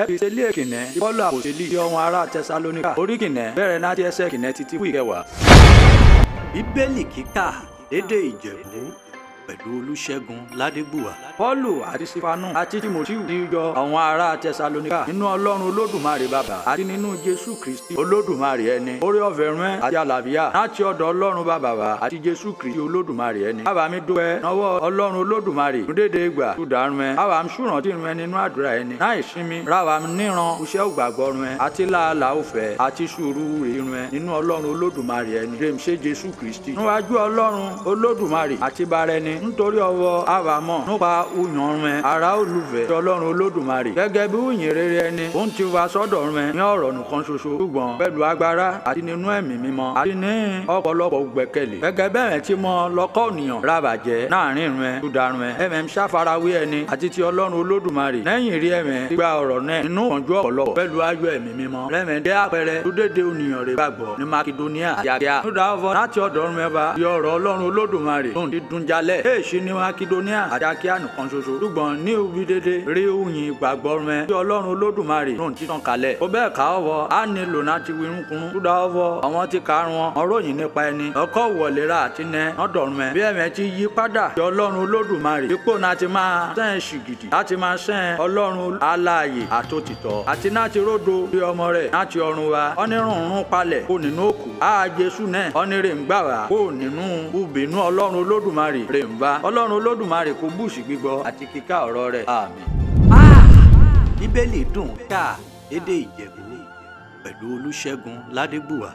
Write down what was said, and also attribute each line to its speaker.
Speaker 1: Episteli èkínní ti Pọ́ọ̀lù àpọ́sítélì sí àwọn ará Tẹsalóníkà orí kìíní bẹ̀rẹ̀ láti ẹsẹ̀ kìíní títí fún ìkẹwàá.
Speaker 2: Bíbélì kíkà lédè Ìjẹ̀bú pẹ̀lú Olúṣẹ́gun Ládégbùwà.
Speaker 1: Pọ́ọ̀lù àti Sífánù àti Tímótíù ti yọ àwọn ará Tẹsalóníkà nínú Ọlọ́run Olódùmarè Bàbá àti nínú Jésù Kristi Olódùmarè ẹni. Oore ọ̀fẹ́ rún àti àlàáfíà láti ọ̀dọ̀ Ọlọ́run Bàbá wa àti Jésù Kristi Olódùmarè ẹni. Bàbá mi dúpẹ́ lọ́wọ́ Ọlọ́run Olódùmarè dúdédé ìgbà tó dàrún ẹ. Bàbá mi ṣùrántí rún ẹ nínú àdúrà ẹni. Láì sinmi ráwa níran iṣẹ́ ògbàgbọ́ rún ẹ àti làálàá òfẹ́ àti sùúrù rún ẹ nínú Ọlọ́run Olódùmarè ẹni. Rèmṣẹ́ Jésù Kristi. Níwájú Ọlọ́run Olódùmarè àti bara ẹni nítorí ọwọ́ àbámọ̀ nípa òyàn rẹ ará olùfẹ́ ti Ọlọ́run Olódùmarè gẹ́gẹ́ bí òyìn rere ẹni òun ti wá sọ́dọ̀ rẹ ní ọ̀rọ̀ nìkan ṣoṣo ṣùgbọ́n pẹ̀lú agbára àti nínú ẹ̀mí mímọ́ àti ní ọ̀pọ̀lọpọ̀ gbẹ̀kẹ̀lé gẹ́gẹ́ bẹ́ẹ̀ tí mọ lọ́kọ́ ènìyàn rabàjẹ́ láàrin rẹ dúdarun ẹ ẹ̀mẹ̀ ń ṣàfarawé ẹni àti ti Ọlọ́run Olódùmarè lẹ́yìn rí ẹ̀mẹ̀ gba ọ̀rọ̀ náà nínú ọ̀njú ọ̀pọ̀lọpọ̀ pẹ̀lú ayọ̀ ẹ̀mí mímọ́ rẹ̀mẹ̀ dé àpẹẹrẹ dúdédé ònìyàn rẹ̀ gbàgbọ́ ní Makedonia àti Àkíyà nígbà ọ̀fọ̀ láti ọ̀dọ̀ rẹ bá yọ ọ̀rọ̀ Ọlọ́run Olódùmarè lóhùn dídùn jalẹ̀ èèṣì ní Makedonia àti Àkíyà nìkan ṣoṣo ṣùgbọ́n ní ubi dédé rí òyìn ìgbàgbọ́ rẹ tí Ọlọ́run Olódùmarè lóhùn títàn kalẹ̀ ó bẹ́ẹ̀ ká ọ̀fọ̀ á nílò láti wirúnkún kúdà ọ̀fọ̀ àwọn ti karùn wọn ọ̀rọ̀yìn nípa ẹni ọkọ̀ wọ̀lera àti nẹ ọ̀dọ̀rùn ẹ bí ẹ̀mẹ́ ti yí padà tí Ọlọ́run Olódùmarè dípò náà ti máa sẹ́ẹ̀ ṣìgìdì láti máa sẹ́ẹ̀ Ọlọ́run alààyè àtòtìtọ́ àti láti ródo bí ọmọ rẹ̀ láti ọ̀run wa ọ́nírùnrún palẹ̀ kó nínú òkú á Jésù náà ọ́nírè ń gbà wá kó nínú ubìnú Ọlọ́run Olódùmarè rè ń bá Ọlọ́run Olódùmarè kó bùsì gbígbọ́ àti kíkà ọ̀rọ̀ rẹ̀. Àmín.
Speaker 2: Bíbélì dùn kà lédè Ìjẹ̀bú pẹ̀lú Olúṣẹ́gun Ládégbùwà.